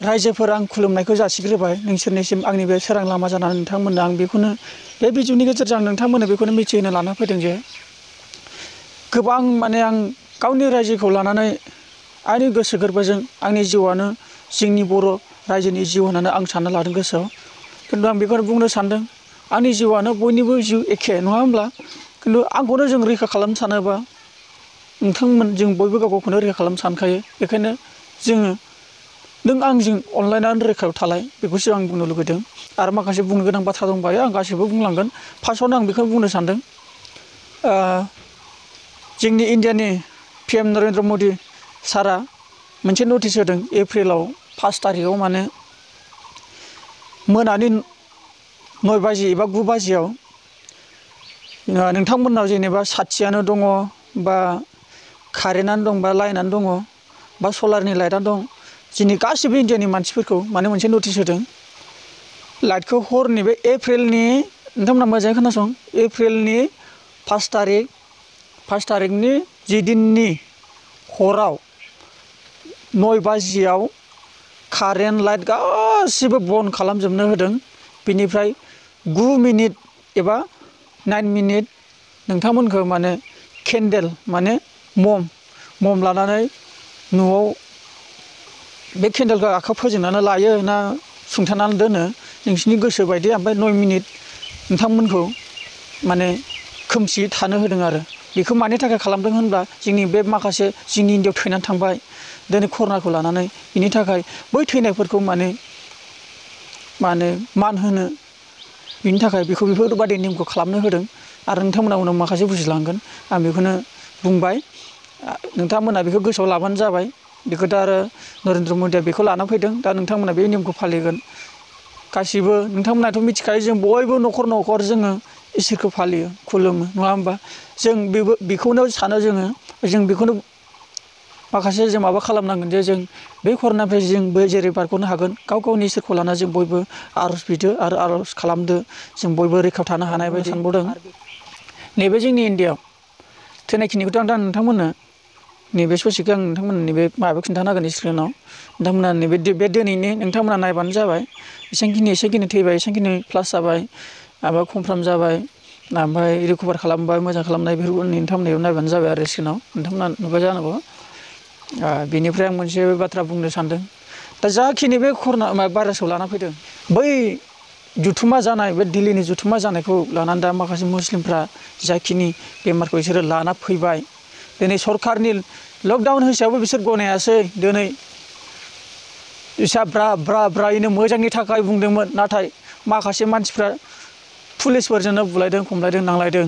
रायजोफोर आं खुलुमनायखौ जासिग्रोबाय नोंसोरनिसिम आंनि बे सोरां लामा जानानै नोंथांमोननो आं बेखौनो बे भिडिअनि गेजेरजों आं नोंथांमोननो बेखौनो मिथिहोनो लाना फैदों जे गोबां माने आं गावनि रायजोखौ लानानै आंनि गोसो गोरबोजों आंनि जिउआनो जोंनि बर' रायजोनि जिउ होननानै आं सानना लादों गोसोआव खिन्थु आं बेखौनो बुंनो सानदों आंनि जिउआनो बयनिबो जिउ एखे नङा होमब्ला खिन्थु आंखौनो जों रैखा खालामनो सानोबा नोंथांमोन जों बयबो गाव गावखौनो रैखा खालामनो सानखायो बेखायनो जोङो नों आंजों अनलायनानै रैखायाव थालाय बेखौसो आं बुंनो लुगैदों आरो माखासे बुंनो गोनां बाथ्रा दंबायो आं गासैबो बुंलांगोन फार्स्टआवनो आं बेखौनो बुंनो सानदों जोंनि इण्डियानि PM नरेन्द्र मदि सारआ मोनसे नटिस होदों एप्रिलाव 1 तारिखआव माने मोनानि 9 बाजि एबा 9 बाजियाव नोंथांमोननाव जेनेबा साथियानो दङ बा कारेन्टआनो दं बा लाइनानो दङ बा सलारनि लाइटआनो दं जोंनि गासिबो इण्डियानि मानसिफोरखौ माने मोनसे नटिस होदों लाइटखौ हरनि बे एप्रिलनि नोंथांमोना मोजाङै खोनासं एप्रिलनि 1 तारिखनि जि दिननि हराव 9 बाजियाव कारेन्ट लाइट गासिबो बन्द खालामजोबनो होदों बिनिफ्राय 9 मिनिट एबा 9 मिनिट नोंथांमोनखौ माने केन्डेल माने मम लानानै न'आव बे केन्डेलखौ आखाइयाव फोजोंनानै लायो ना सुंथानानै दोनो नोंसिनि गोसो बायदि ओमफ्राय 9 मिनिट नोंथांमोनखौ माने खोमसियै थानो होदों आरो बेखौ मानि थाखाय खालामदों होनब्ला जोंनि बे माखासे जोंनि इण्डियाआव थैनानै थांबाय दिनै कर'नाखौ लानानै बिनि थाखाय बै थैनायफोरखौ माने मान होनो बिनि थाखाय बेफोरबायदि नेमखौ खालामनो होदों आरो नोंथांमोना उनाव माखासे बुजिलांगोन आं बेखौनो बुंबाय नोंथांमोना बेखौ गोसोआव लाबानो जाबाय बेखौ दा आरो नरेन्द्र मदिया बेखौ लाना फैदों दा नोंथांमोना बे नेमखौ फालिगोन गासिबो नोंथांमोनाथ' मिथिखायो जों बयबो न'खर न'खर जोङो इसोरखौ फालियो खुलुमो नङा होमबा जों बेखौनो सानो जों बेखौनो माखासे जों माबा खालामनांगोन जे जों बे कर'नानिफ्राय जोंबो जेरै बारग'नो हागोन गाव गावनि इसोरखौ लाना जों बयबो आर'ज बिदो आरो आर'ज खालामदो जों बयबो रैखायाव थानो हानाय बायदि सानबावदों नैबे जोंनि इण्डियाआव थैनायखिनिखौथ' आं दा नोंथांमोननो नैबे ससेखौ आं नोंथांमोननो नैबे माबायाव खिन्थाना होगोन स्क्रिनाव नोंथांमोना नैबे बे दिनैनि नोंथांमोना नायबानो जाबाय एसेखिनि थैबाय एसेखिनि प्लास जाबाय माबा कनफार्म जाबाय ओमफ्राय रिकभार खालामबाय मोजां खालामनाय बेफोरखौ नोंथांमोना नायबानो जाबाय आरो स्क्रिनाव नोंथांमोना नुबाय जानांगौ बेनिफ्राय आं मोनसे बाथ्रा बुंनो सानदों दा जाखिनि बे कर'ना भाइरासखौ लाना फैदों बै जुथुमा जानाय बे दिल्लीनि जुथुमा जानायखौ लानानै दा माखासे मुस्लिमफ्रा जाखिनि बेमारखौ बिसोरो लाना फैबाय दिनै सरखारनि लकडाउन हिसाबै बिसोर गनायासै दिनै ब्रायैनो मोजांनि थाखाय बुंदोंमोन नाथाय माखासे मानसिफ्रा पुलिसफोरजोंनो बुलायदों खमलायदों नांलायदों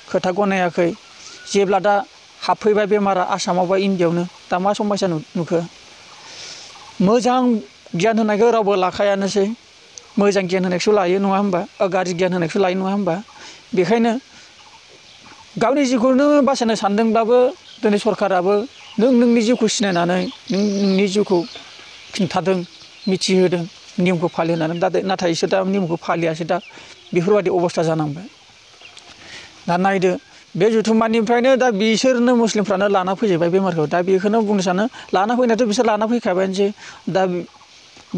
खोथा गनायाखै जेब्ला दा हाबफैबाय बेमारा आसामाव बा इण्डियाआवनो दा मा समयसा नुखो मोजां गियान होनायखौ रावबो लाखायानोसै मोजां गियान होनायखौसो लायो नङा होमबा गाज्रि गियान होनायखौसो लायो नङा होमबा बेखायनो गावनि जिउखौनो बासायनो सानदोंब्लाबो दिनै सरखाराबो नोंनि जिउखौ सिनायनानै नोंनि जिउखौ खिन्थादों मिथिहोदों नियमखौ फालिहोनानै नाथाय इसोर दा नियमखौ फालियासै दा बेफोरबायदि अबस्था जानांबाय दा नायदो बे जुथुम्मानिफ्रायनो दा बिसोरनो मुस्लिमफ्रानो लाना फैजोबबाय बेमारखौ दा बेखौनो बुंनो सानो लाना फैनायाथ' बिसोर लाना फैखाबायानोसै दा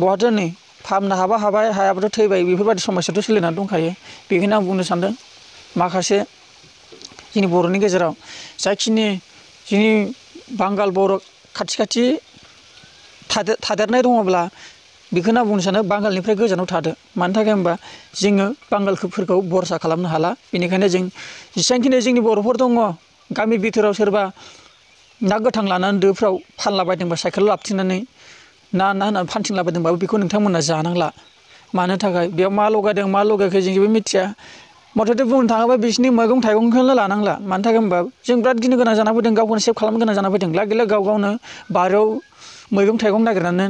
बहाथो नै फाहामनो हाबाय हायाबाथ' थैबाय बेफोरबायदि समस्याथ' सोलिनानै दंखायो बेखायनो आं बुंनो सानदों माखासे जोंनि बर'नि गेजेराव जाखिनि जोंनि बांगाल बर' खाथि थादेरनाय दङब्ला बेखौनो आं बुंनो सानो बांगालनिफ्राय गोजानाव थादो मानि थाखाय होनबा जोङो बांगालफोरखौ भरसा खालामनो हाला बेनिखायनो जों जेसेबांखिनि जोंनि बर'फोर दङ गामि बिथोराव सोरबा ना गोथां लानानै दोफ्राव फानलाबायदोंबा साइकेलाव लाबथिंनानै ना होनानै फानथिंलाबायदोंबाबो बेखौ नोंथांमोना जानांला मानो थाखाय बेयाव मा लगायदों मा लगायाखै जों जेबो मिथिया मथथे बुंनो थाङोबा बिसोरनि मैगं थाइगंखौनो लानांला मानि थाखाय होनबा जों बिराद गिनो गोनां जाना फैदों गावखौनो सेभ खालामनो गोनां जाना फैदों लागिले गाव गावनो बारियाव मैगं थाइगं नागिरनानै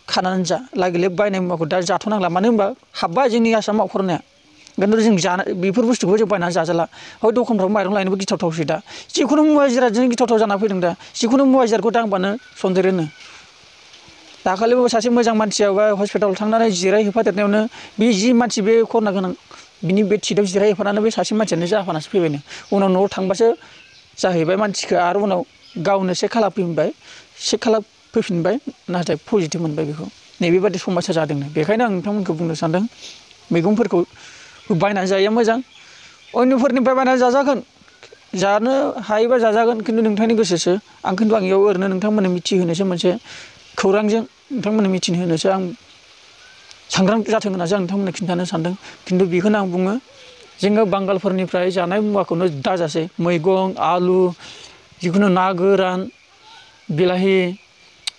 खानानै जा लागिले बायनाय मुवाखौ दा जाथ'नांला मानो होनबा हाबबाय जोंनि आसामाव कर'नाया खिन्थु जों बेफोर बुस्थुखौ जों बायनानै जाजाला हय दखानफ्राव माइरं लायनोबो गिथावथावसै दा जिखुनु मुवा जिरादजों गिथावथाव जाना फैदों दा जिखुनु मुवा जिरादखौ दांबानो सन्देरोनो दाखालिबो सासे मोजां मानसिया हस्पिटालाव थांनानै जिरायहैफादेरनायावनो बे जि मानसि बे कर'ना गोनां बिनि बे सिटआव जिरायहैफानानै बे सासे मानसियानो जाफानासो फैबायनो उनाव न'आव थांबासो जाहैबाय मानसिखौ आरो उनाव गावनो चेक खालामफिनबाय चेक फैफिनबाय नाथाय पजिटिभ मोनबाय बेखौ नैबेबादि समस्या जादोंनो बेखायनो आं नोंथांमोनखौ बुंनो सानदों मैगंफोरखौ बायनानै जायैया मोजां अन्यफोरनिफ्राय बायनानै जाजागोन जानो हायोबा जाजागोन खिन्थु नोंथांनि गोसोसो आं इयाव ओरैनो नोंथांमोननो मिथिहोनोसो मोनसे खौरांजों नोंथांमोननो मिथिहोनोसो आं सांग्रां जाथों होननासो आं नोंथांमोननो खिन्थानो सानदों खिन्थु बेखौनो आं बुङो जोङो बांगालफोरनिफ्राय जानाय मुवाखौनो दाजासै मैगं आलु जिखुनु ना गोरान बिलाहि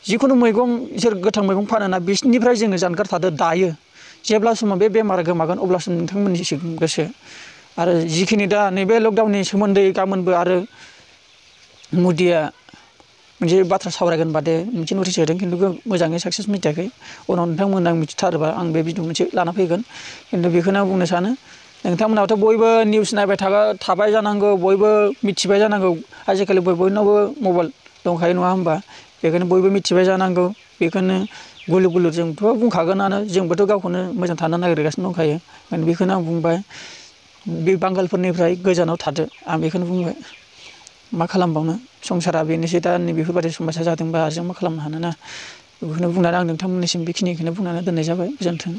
जिखुनु मैगं इसोर गोथां मैगं फानोना बिसोरनिफ्राय जोङो जानगार थादो दायो जेब्ला समाव बे बेमारा गोमागोन अब्लासो नोंथांमोननिसिम गोसो आरो जिखिनि दा नैबे लकडाउननि सोमोन्दै गाबोनबो आरो मदिया मोनसे बाथ्रा सावरायगोन बादे मोनसे नटिस होदों खिन्थु मोजाङै साक्सेस मिथियाखै उनाव नोंथांमोना मिथिथारोबा आं बे भिडिअ मोनसे लाना फैगोन खिन्थु बेखौनो आं बुंनो सानो नोंथांमोनाथ' बयबो निउस नायबाय थाबाय जानांगौ बयबो मिथिबाय जानांगौ आजिखालि बयनावबो मबाइल दंखायो नङा होमबा बेखायनो बयबो मिथिबाय जानांगौ बेखौनो गुलुब गुलुब जोंथ' बुंखागोनानो जोंबोथ' गावखौनो मोजां थानो नागिरगासिनो दंखायो बेखौनो आं बुंबाय बे बांगालफोरनिफ्राय गोजानाव थादो आं बेखौनो बुंबाय मा खालामबावनो संसारा बेनोसै दा बेफोरबायदि समस्या जादोंबा जों मा खालामनो हानो ना बेखौनो बुंनानै आं नोंथांमोननिसिम बेखिनिखौनो बुंनानै दोननाय जाबाय गोजोन्थों।